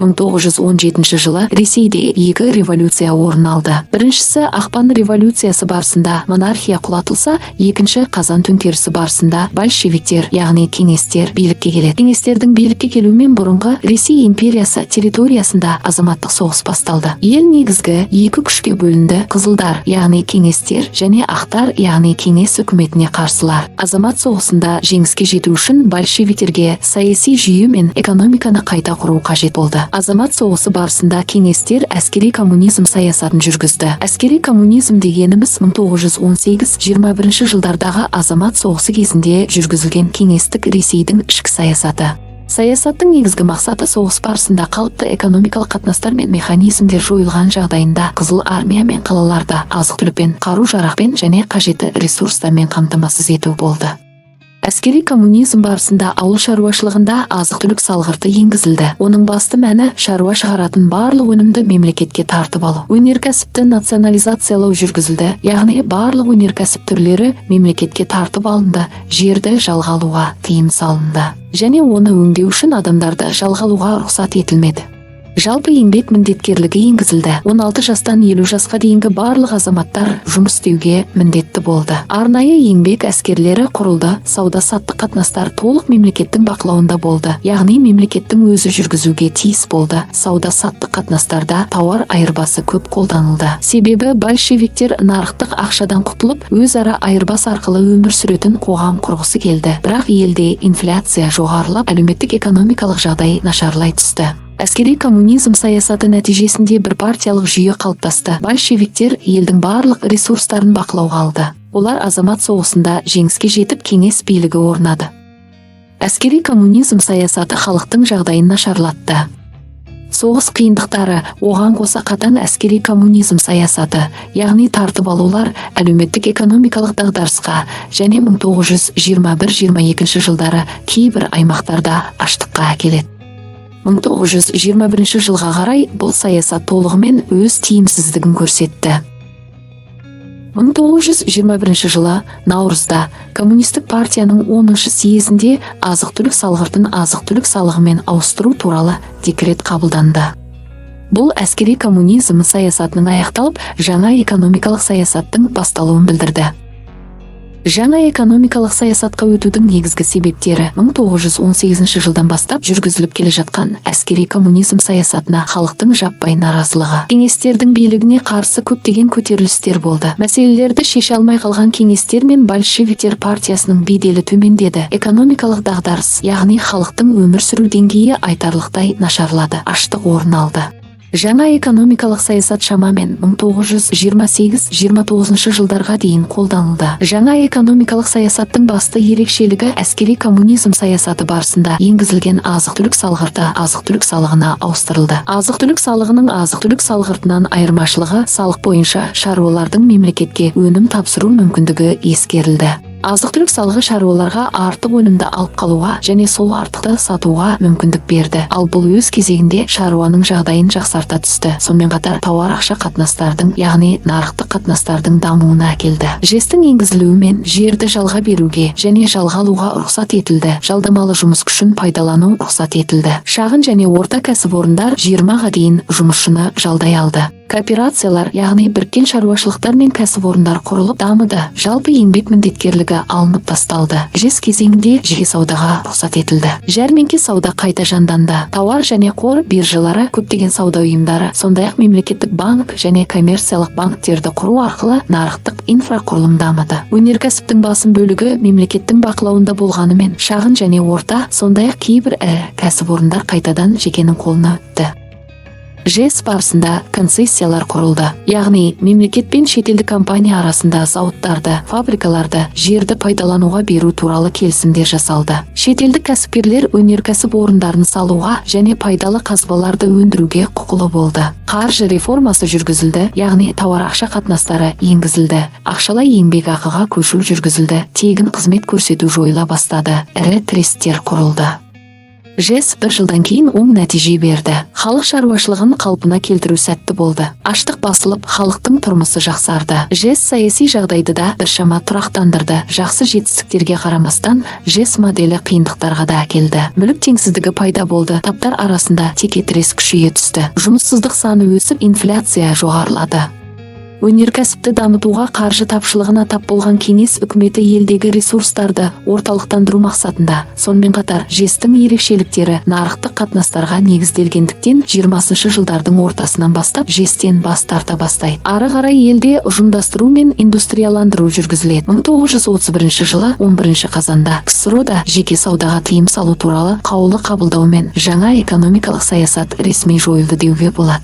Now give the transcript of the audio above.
1917 жылы Ресейде екі революция орын алды. Біріншісі Ақпан революциясы барысында монархия құлатылса, екінші Қазан төңкерісі барысында большевиктер, яғни кеңестер билікке келеді. Кеңестердің билікке келуімен бұрынғы Ресей империясы территориясында азаматтық соғыс басталды. Ел негізгі екі күшке бөлінді: қызылдар, яғни кеңестер, және ақтар, яғни кеңес үкіметіне қарсылар. Азамат соғысында жеңіске жету үшін большевиктерге саяси жүйе мен экономиканы қайта құру қажет болды. Азамат соғысы барысында кеңестер әскери коммунизм саясатын жүргізді. Әскери коммунизм дегеніміз 1918-21 жылдардағы азамат соғысы кезінде жүргізілген кеңестік Ресейдің ішкі саясаты. Саясаттың негізгі мақсаты соғыс барысында қалыпты экономикалық қатынастар мен механизмдер жойылған жағдайында Қызыл армия мен қалаларда азық-түлікпен, қару-жарақпен және қажетті ресурстармен қамтамасыз ету болды. Әскери коммунизм барысында ауыл шаруашылығында азық-түлік салғырты енгізілді. Оның басты мәні шаруа шығаратын барлық өнімді мемлекетке тартып алу. Өнеркәсіпті национализациялау жүргізілді, яғни барлық өнеркәсіп түрлері мемлекетке тартып алынды, жерді жалға алуға тыйым салынды және оны өңдеу үшін адамдарды жалға алуға рұқсат етілмеді. Жалпы еңбек міндеткерлігі енгізілді. 16 жастан 50 жасқа дейінгі барлық азаматтар жұмыс істеуге міндетті болды. Арнайы еңбек әскерлері құрылды. Сауда-саттық қатынастар толық мемлекеттің бақылауында болды, яғни мемлекеттің өзі жүргізуге тиіс болды. Сауда-саттық қатынастарда тауар айырбасы көп қолданылды. Себебі большевиктер нарықтық ақшадан құтылып, өзара айырбас арқылы өмір сүретін қоғам құрғысы келді. Бірақ елде инфляция жоғарылап, әлеуметтік экономикалық жағдай нашарлай түсті. Әскери коммунизм саясаты нәтижесінде бір партиялық жүйе қалыптасты. Большевиктер елдің барлық ресурстарын бақылауға алды. Олар азамат соғысында жеңіске жетіп, кеңес билігі орнады. Әскери коммунизм саясаты халықтың жағдайын нашарлатты. Соғыс қиындықтары, оған қоса қатаң әскери коммунизм саясаты, яғни тартып алулар әлеуметтік экономикалық дағдарысқа және 1921-22 жылдары кейбір аймақтарда аштыққа әкеледі. 1921 жылға қарай бұл саясат толығымен өз тиімсіздігін көрсетті. 1921 жылы наурызда Коммунистік партияның 10 съезінде азық-түлік салғыртын азық-түлік салығымен ауыстыру туралы декрет қабылданды. Бұл әскери коммунизм саясатының аяқталып, жаңа экономикалық саясаттың басталуын білдірді. Жаңа экономикалық саясатқа өтудің негізгі себептері 1918 жылдан бастап жүргізіліп келе жатқан әскери коммунизм саясатына халықтың жаппай наразылығы. Кеңестердің билігіне қарсы көптеген көтерілістер болды. Мәселелерді шеше алмай қалған кеңестер мен большевиктер партиясының беделі төмендеді. Экономикалық дағдарыс, яғни халықтың өмір сүру деңгейі айтарлықтай нашарлады, аштық орын алды. Жаңа экономикалық саясат шамамен 1928-29 жылдарға дейін қолданылды. Жаңа экономикалық саясаттың басты ерекшелігі әскери коммунизм саясаты барысында енгізілген азық-түлік салғырты азық-түлік салығына ауыстырылды. Азық-түлік салығының азық-түлік салғыртынан айырмашылығы салық бойынша шаруалардың мемлекетке өнім тапсыру мүмкіндігі ескерілді. Азық-түлік салығы шаруаларға артық өнімді алып қалуға және сол артықты сатуға мүмкіндік берді. Ал бұл өз кезегінде шаруаның жағдайын жақсарта түсті. Сонымен қатар тауар ақша қатынастардың, яғни нарықтық қатынастардың дамуына әкелді. ЖЭС-тің енгізілуімен жерді жалға беруге және жалға алуға рұқсат етілді. Жалдамалы жұмыс күшін пайдалану рұқсат етілді. Шағын және орта кәсіпорындар 20-ға дейін жұмысшыны жалдай алды. Кооперациялар, яғни біріккен шаруашылықтар мен кәсіпорындар құрылып дамыды. Жалпы еңбек міндеткерлігі алынып тасталды. ЖЭС кезеңінде жеке саудаға рұқсат етілді. Жәрмеңке сауда қайта жанданды. Тауар және қор биржалары, көптеген сауда ұйымдары, сондай-ақ мемлекеттік банк және коммерциялық банктерді құру арқылы нарықтық инфрақұрылым дамыды. Өнеркәсіптің басым бөлігі мемлекеттің бақылауында болғанымен, шағын және орта, сондай-ақ кейбір ірі кәсіпорындар қайтадан жекенің қолына өтті. ЖЭС барысында концессиялар құрылды, яғни мемлекет пен шетелдік компания арасында зауыттарды, фабрикаларды, жерді пайдалануға беру туралы келісімдер жасалды. Шетелдік кәсіпкерлер өнеркәсіп орындарын салуға және пайдалы қазбаларды өндіруге құқылы болды. Қаржы реформасы жүргізілді, яғни тауар ақша қатынастары енгізілді, ақшалай еңбекақыға көшу жүргізілді, тегін қызмет көрсету жойыла бастады, ірі тресттер құрылды. ЖЭС бір жылдан кейін оң нәтиже берді. Халық шаруашылығын қалпына келтіру сәтті болды. Аштық басылып, халықтың тұрмысы жақсарды. ЖЭС саяси жағдайды да біршама тұрақтандырды. Жақсы жетістіктерге қарамастан, ЖЭС моделі қиындықтарға да әкелді. Мүлік теңсіздігі пайда болды. Таптар арасында текетірес күшейе түсті. Жұмыссыздық саны өсіп, инфляция жоғарылады. Өнеркәсіпті дамытуға қаржы тапшылығына тап болған кеңес үкіметі елдегі ресурстарды орталықтандыру мақсатында, сонымен қатар ЖЭС-тің ерекшеліктері нарықтық қатынастарға негізделгендіктен, 20 жылдардың ортасынан бастап ЖЭС-тен бас тарта бастайды. Ары қарай елде ұжымдастыру мен индустрияландыру жүргізіледі. 1931 жылы 11 қазанда КСРО-да жеке саудаға тыйым салу туралы қаулы қабылдаумен жаңа экономикалық саясат ресми жойылды деуге болады.